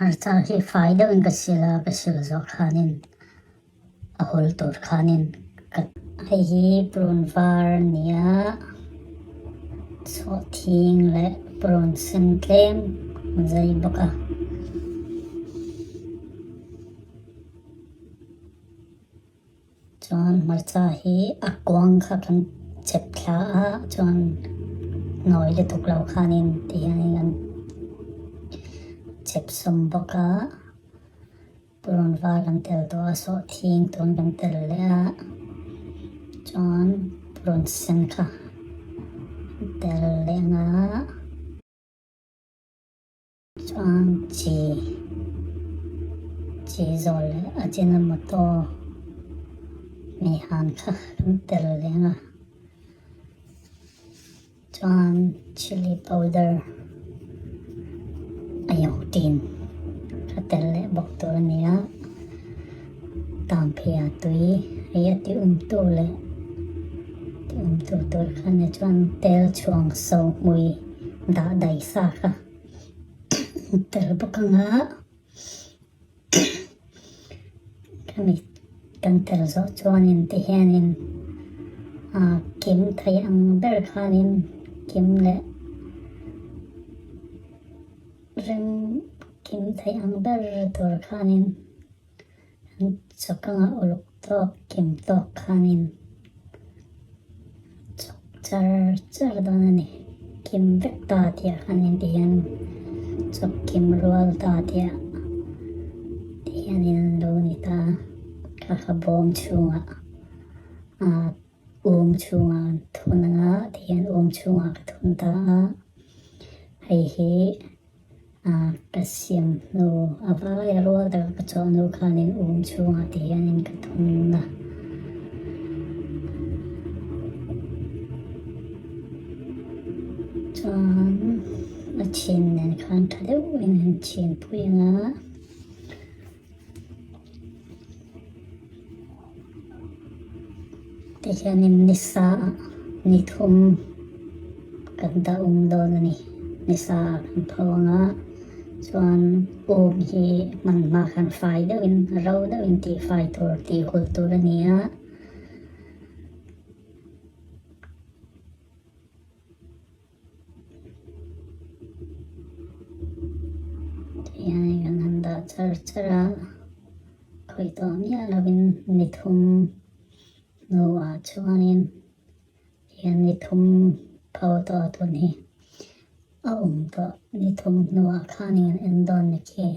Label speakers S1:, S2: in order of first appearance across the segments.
S1: Hmarcha hi fai deuhin ka sil a, ka sil zawh khanin a hul tur khanin ka. Hei hi purun var a ni a, chhawhthing leh purun sen tlem an zai bawk a. Chuan hmarcha hi a kuang kha kan chep thla a chuan nawi lutuk lo khanin ti hianin an chep sawm bawk a purun var kan tel tawh a sawhthing tun kan tel leh a chuan purun sen kha an tel leh ang a. Chuan chi chi zawl leh Ajinomoto hmeihan kha kan tel leng a chuan chilli powder a iodine kha tel leh bawk tur a ni a tangphia tui hei a ti um tu leh ti um tu tur kha ni chuan tel chhuang so hmui dah dai sa kha. Tel bawk ang a khami kan tel zawh chuanin ti hianin ah kim thei ang ber khanin kim leh rem kim thei ang ber tur khanin an chawk anga uluk tawk kim tawk khanin chawk char char dawn a ni kim vek ta tih ah khanin ti hian chawk kim rual ta tih ah ti hianin an lo ni ta kha kha bawm chhungah ah um chhungah an thun anga ti hian um chhungah ka thun ta a hei hi. Ah ka siam hnu a vai a rual taka ka chawh hnu khanin um chhungah ti hianin ka thun a. Chuan a chhin nen khan tha deuhin han chhin pui ang a. Tihianin ni sa ah ni thum kan dah um dawn a ni. Ni sa ah kan pho ang a, chuan um hi hman hma khan fai deuhin ro deuhin tih fai tur tih hul tur a ni a. Tihian kan han dah char char a, khawih tawh miah lovin ni thum hnuah chuanin tihian ni thum pho tawh tun hi a awm tawh ni thum hnuah khanin an en dawn ni khi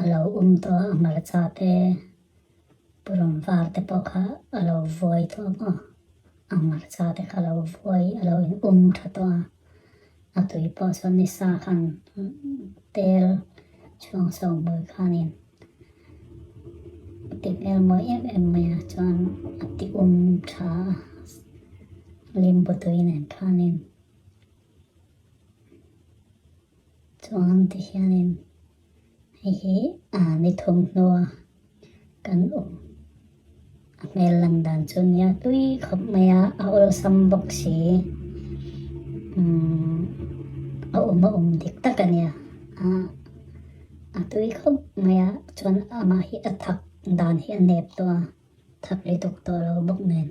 S1: a lo awm tawh a hmarcha te. Purun var te pawh kha a lo vuai tawh ang aw, a hmarcha te kha a lo vuai a lo in um tha tawh a, a tui pawh chuan ni sa khan tel chhuang so hmui khanin a ti hmel mawi em em mai a chuan a ti um tha a limbu tui nen khanin chuan ti hianin. Hei hi ah ni thawmhnaw kan awm a hmel lang dan chu nia tui khawp mai a a awlsam bawk si umm a awm a awm dik tak a nia ah a tui khawp mai a chuan amah hi a thak dan hi a nep tawh a thak lutuk tawh lo bawk nen.